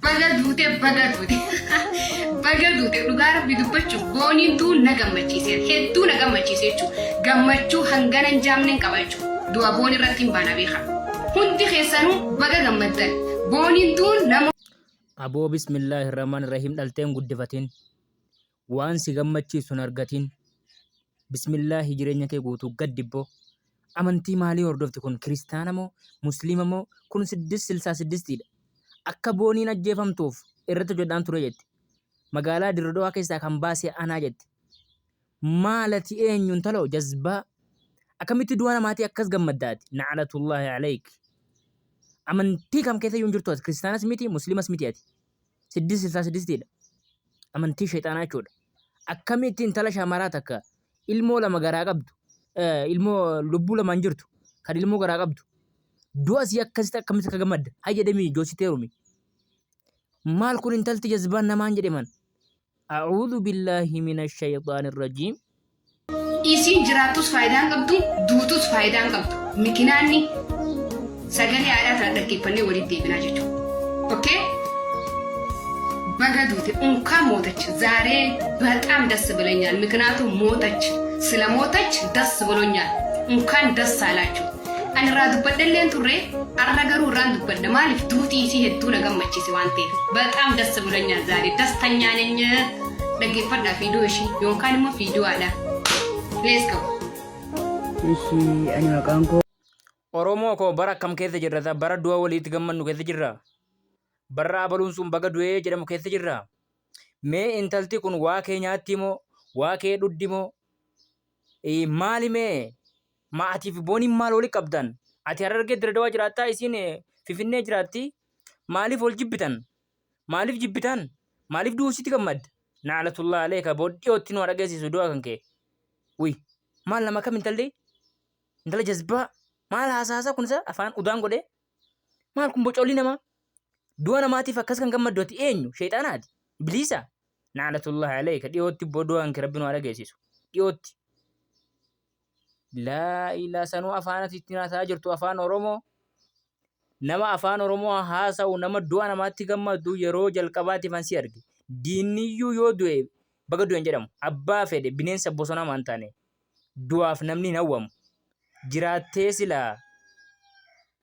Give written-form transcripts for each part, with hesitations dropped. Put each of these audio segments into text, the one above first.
Baga duute, baga duute, baga duute. Dhugaa Rabbi dubbachuuf Booniin duun na gammachiise, hedduu na gammachiise jechuudha. Gammachuu hangana hin jaamne hin qaba jechuudha. Du'a Boon irratti hin baana beeka. Hundi keessanuu baga gammaddan. Booniin duun nama Aboo bismillaahi rahmaan rahiim, dhalteen guddifatin, waan si gammachiisu hin argatin. Bismillaahi, jireenya kee guutuu gaddibboo. Amantii maalii hordofti kun? Kiristaana moo musliima moo? Kun siddis silsaa siddistiidha. Akka Booniin ajjeefamtuuf irratti hojjedhaan ture jette. Magaalaa Dirredawaa keessaa kan baase anaa jette. Maalati, eenyu intaloo jazbaa? Akkamitti du'a namaatii akkas gammaddaati? Na'alatullaahi alayk. Amantii kam keessa iyyuu hin jirtu ati. Kiristaanas miti, musliimas miti ati. Siddis silsaa siddistiidha. Amantii sheexaanaa jechuudha. Akkamitti intala shamaraa takka ilmoo lama garaa qabdu, ilmoo lubbuu lamaan jirtu, kan ilmoo garaa qabdu, du'a sii akkasitti akkamitti akka gammadda? Hayya, demii joositti heerumi. Maal kun intalti jazbaan namaan jedhe man? A'uudhu billaahi mina shayxaani rajiim. Isiin jiraattus faayidaan qabdu, duutus faayidaan qabdu. Mikinaanni sagalee haadhaa tana dhaggeeffannee walitti deebinaa jechuudha. Okay? Baga duute, እንኳን ሞተች። ዛሬ በጣም ደስ ብለኛል። ምክንያቱም ሞተች፣ ስለሞተች ደስ ብሎኛል። እንኳን ደስ አላችሁ። Ani irraa dubbadhelleen turre, arra garuu irraan dubbadha. Maaliif? Duutii isii hedduu na gammachiise waan ta'eef በጣም ደስ ብሎኛል። ዛሬ ደስተኛ ነኝ። Dhaggeeffadhaa viidiyoo ishii yookaan immoo viidiyoodha. Let's go. Ishi, ani maqaan koo Oromoo koo, bara akkam keessa jirra? Bara du'a waliitti gammannu keessa jirra. Barra abaluun sun baga du'ee jedhamu keessa jirra. Mee intalti kun waa kee nyaatti moo waa kee dhuddi moo maali? Mee ma ati fi Booniin maal wali qabdan? Ati Harargee Diredawaa jiraattaa, isiin Finfinnee jiraatti. Maaliif wal jibbitan? Maaliif jibbitan? Maaliif du'uu sitti gammadda? Na'alatullah aleeka, booddee nu dhageessisu du'a kan kee. Wuy, maal nama kam intalli? Intala jazbaa maal haasaasaa kun? Isa afaan udaan godhee maal kun bocolli namaa? Du'a namaatiif akkas kan gammaddu ati eenyu? Sheexaanaati? Ibliisa? Na'alatullah aleeka, dhiyootti du'a kan kee Rabbi nu dhageessisu dhiyootti. Laa ilaa sanuu afaan ati ittiin haasa'aa jirtu afaan Oromoo. Nama afaan Oromoo haasa'u, nama du'a namaatti gammadu yeroo jalqabaatiif an si arge. Diinniyyuu yoo du'e baga du'e hin jedhamu. Abbaa fedhe bineensa bosonaa maan taane du'aaf namni hin hawwamu. Jiraattee silaa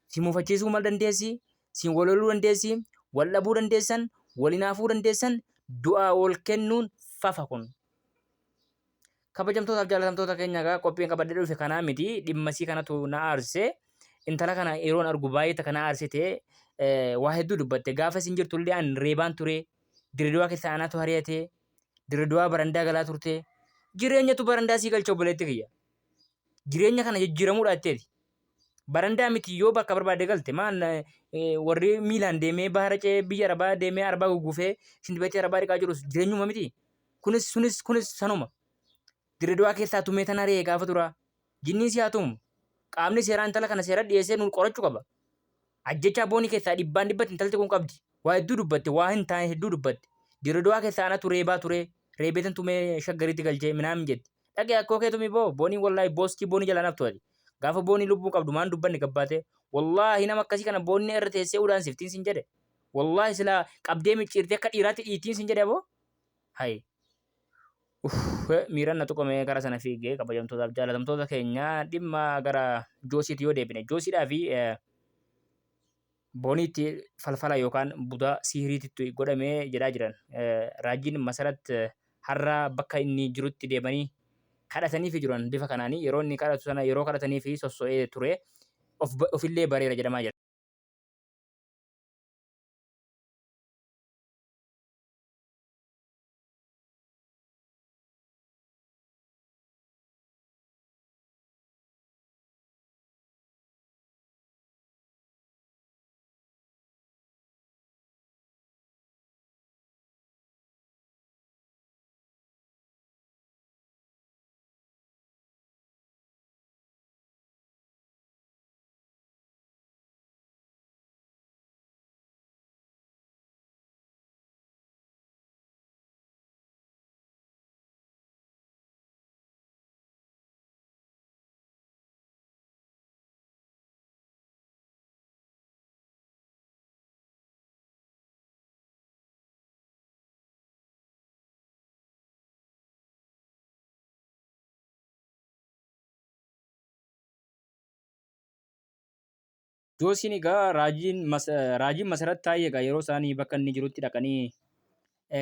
si mufachiisuu mal dandeessi, siin wal loluu dandeessi, wal dhabuu dandeessan, wal hinaafuu dandeessan, du'aa wal kennuun fafa kun. Kabajamtootaaf jaalatamtoota keenya, egaa qophiin qabadhee dhufe kanaa miti, dhimmasii kanatu na aarse. Intala kana yeroon argu baay'ee takka na aarsite. Waa hedduu dubbatte. Gaafa isin jirtu illee an reebaan ture. Diredawaa keessa anaatu hariyate. Diredawaa barandaa galaa turte. Jireenyatu barandaa sii galcha, obboleetti kiyya. Jireenya kana jijjiiramuudha jetteeti. Barandaa miti, yoo bakka barbaadde galte maal? Warri miilaan deemee bahara ce'ee biyya arabaa deemee arabaa gugguufee shintibeetii arabaa dhiqaa jirus jireenyuma miti. Kunis sunis kunis sanuma. Diredawaa keessaa tumee tana re'ee gaafa duraa. Jinniin si haa tumu. Qaamni seeraa intala kana seera dhiyeessee nu qorachuu qaba. Ajjechaa Boonii keessaa dhibbaan dhibbatti intalti kun qabdi. Waa hedduu dubbatte, waa hin taane hedduu dubbatte. Diredawaa keessaa anatu reebaa ture, reebeetan tumee Shaggaritti galchee minaamin jetti. Dhaqee akkoo kee tumi boo, Booniin wallaahi booskii Boonii jalaa naftu ati. Gaafa Boonii lubbuu qabdu maan dubbanne gabbaatee? Wallaahi nama akkasii kana Boonni irra teessee udaan siftiin sin jedhe. Wallaahi silaa qabdee micciirtee akka dhiiraatti dhiittiin sin jedhe aboo. Hayi. Uff, miiraan na tuqame, gara sana fiigee. Kabajamtootaaf jaalatamtoota keenya, dhimma gara Joosiitti yoo deebine, Joosiidhaa fi Booniitti falfala yookaan budaa siihiriititti godhamee jedhaa jiran. Raajiin Masarat har'a bakka inni jirutti deemanii kadhataniifi jiran. Bifa kanaanii yeroo inni kadhatu sana yeroo kadhataniifi sosso'ee ture, ofillee bareera jedhamaa jira. Joosiin egaa raajiin Masarat Taayyee egaa yeroo isaanii bakka inni jirutti dhaqanii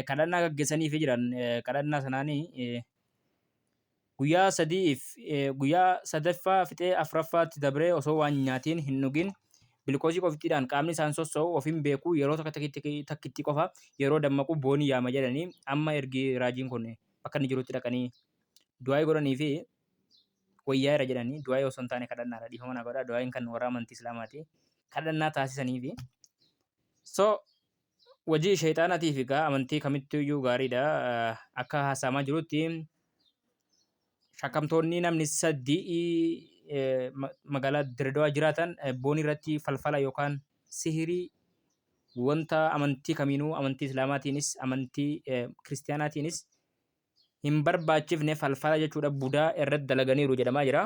kadhannaa gaggeessaniifi jiran. Kadhannaa sanaanii guyyaa sadiif, guyyaa sadaffaa fixee afuraffaatti dabree osoo waan nyaatiin hin dhugin bilkoosii qofittiidhaan qaamni isaan sosso'u of hin beeku. Yeroo takka takkitti qofa yeroo dammaqu boonii yaama jedhanii. Amma ergi raajiin kun bakka inni jirutti dhaqanii du'aayii godhanii fi wayyaa'eera jedhanii. Du'aayii osoo hin taane kadhannaadha, dhiifama naa godhaa. Du'aayiin kan warra amantii islaamaati. Kadhannaa taasisanii fi so wajii sheexaanaatiif egaa amantii kamittiyyuu gaariidha. Akka haasa'amaa jirutti shakkamtoonni namni sadii magaalaa Dirredawaa jiraatan boonii irratti falfala yookaan sihirii, wanta amantii kamiinuu, amantii islaamaatiinis amantii kiristiyaanaatiinis hin barbaachifne, falfala jechuudha, budaa irratti dalaganiiru jedhamaa jira.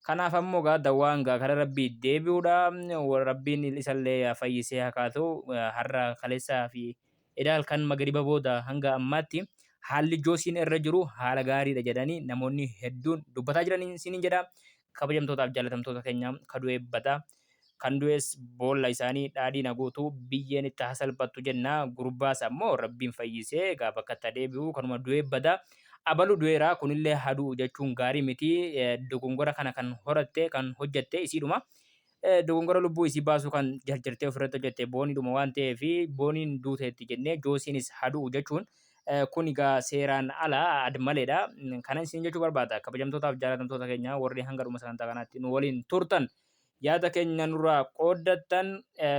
Kanaaf ammoo gaa dawaan gaa karaa rabbii deebi'uudha. Rabbiin isallee fayyisee haa kaatu. Har'a kaleessaa fi edaa halkan magariba booda hanga ammaatti haalli Joosiin irra jiru haala gaariidha jedhanii namoonni hedduun dubbataa jiran isiniin jedha. Kabajamtootaaf jaalatamtoota keenya, ka du'e bada. Kan du'es boolla isaanii dhaadhiin haguutu, biyyeen itti haa salphattu jenna. Gurbaas ammoo rabbiin fayyisee egaa bakka itti deebi'u. Kanuma du'e bada. Abalu du'eera, kunillee haa du'u jechuun gaarii miti. Dogongora kana kan horatte, kan hojjatte isiidhuma. Dogongora lubbuu isii baasuu kan jarjartee ofirratti hojjatte booniidhuma waan ta'eef, booniin duuteetti jennee Joosiinis haa du'u jechuun kun egaa seeraan ala admaleedha. Kana isin jechuu barbaada. Kabajamtootaaf jaalatamtoota keenya, warri hanga dhuma sagantaa kanaatti nu waliin turtan, yaada keenya nurraa qooddattan,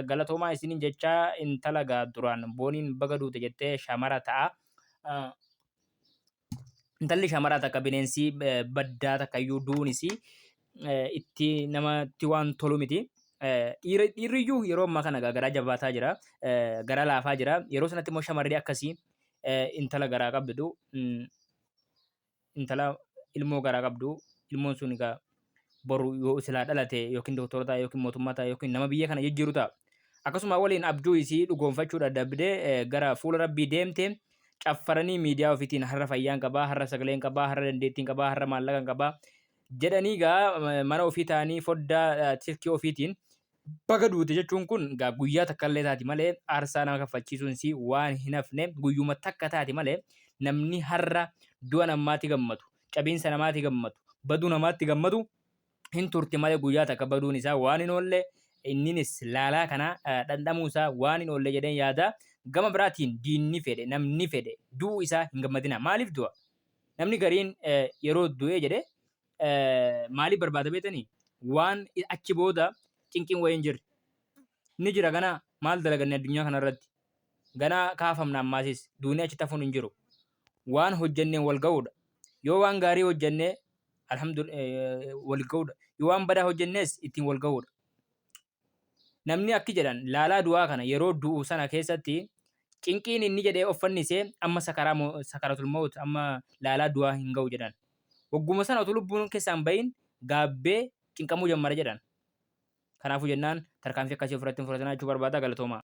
galatoomaa isiniin jechaa, intala gaa duraan booniin baga duute jettee shamara ta'a. Intalli shamaraa takka bineensi baddaa takka iyyuu du'uun isii itti namatti waan tolu miti. Dhiirri iyyuu yeroo ammaa kana garaa jabaataa jira. Garaa laafaa jira. Yeroo sanatti immoo shamarri akkasii, intala garaa qabdu, intala ilmoo garaa qabdu, ilmoon sun egaa boru yoo silaa dhalate yookiin doktora ta'a yookiin mootummaa ta'a yookiin nama biyya kana jijjiiru ta'a. Akkasuma waliin abjuu isii dhugoonfachuu dadhabdee gara fuula rabbii deemte. Caffaranii miidiyaa ofiitiin har'a fayyaan qabaa, har'a sagaleen qabaa, har'a dandeettiin qabaa, har'a maallaqan qabaa jedhanii gaa mana ofii ta'anii foddaa silkii ofiitiin baga duute jechuun kun gaa guyyaa takka illee taati malee aarsaa nama kaffalchiisuun isii waan hin hafne. Guyyuma takka taati malee namni har'a du'a namaatti gammadu, cabiinsa namaatti gammadu, baduu namaatti gammadu, hin turti malee guyyaa takka baduun isaa waan hin oolle, inninis laalaa kana dhandhamuu isaa waan hin oolle jedheen yaada. Gama biraatiin diinni fedhe, namni fedhe du'uu isaa hin gammadina. Maaliif du'a? Namni gariin yeroo du'ee jedhe maaliif barbaada beetanii? Waan achi booda cinqiin wayii hin jirre. Ni jira, ganaa maal dalaganne addunyaa kanarratti? Ganaa kaafamna, ammaasis duunee achi tafuun hin jiru. Waan hojjenneen wal ga'uudha. Yoo waan gaarii hojjennee alhamdulillah wal ga'uudha. Yoo waan badaa hojjennees ittiin wal ga'uudha. Namni akki jedhan laalaa du'aa kana yeroo du'u sana keessatti cinqiin inni jedhee of fannisee amma sakaraa sakaratul mawut, amma laalaa du'aa hin ga'u jedhan. Wagguma sana utuu lubbuun keessaan bahin gaabbee cinqamuu jammara jedhan. Kanaafuu jennaan tarkaanfii akkasii ofirratti hin fudhatinaa jechuu barbaada. Galatooma.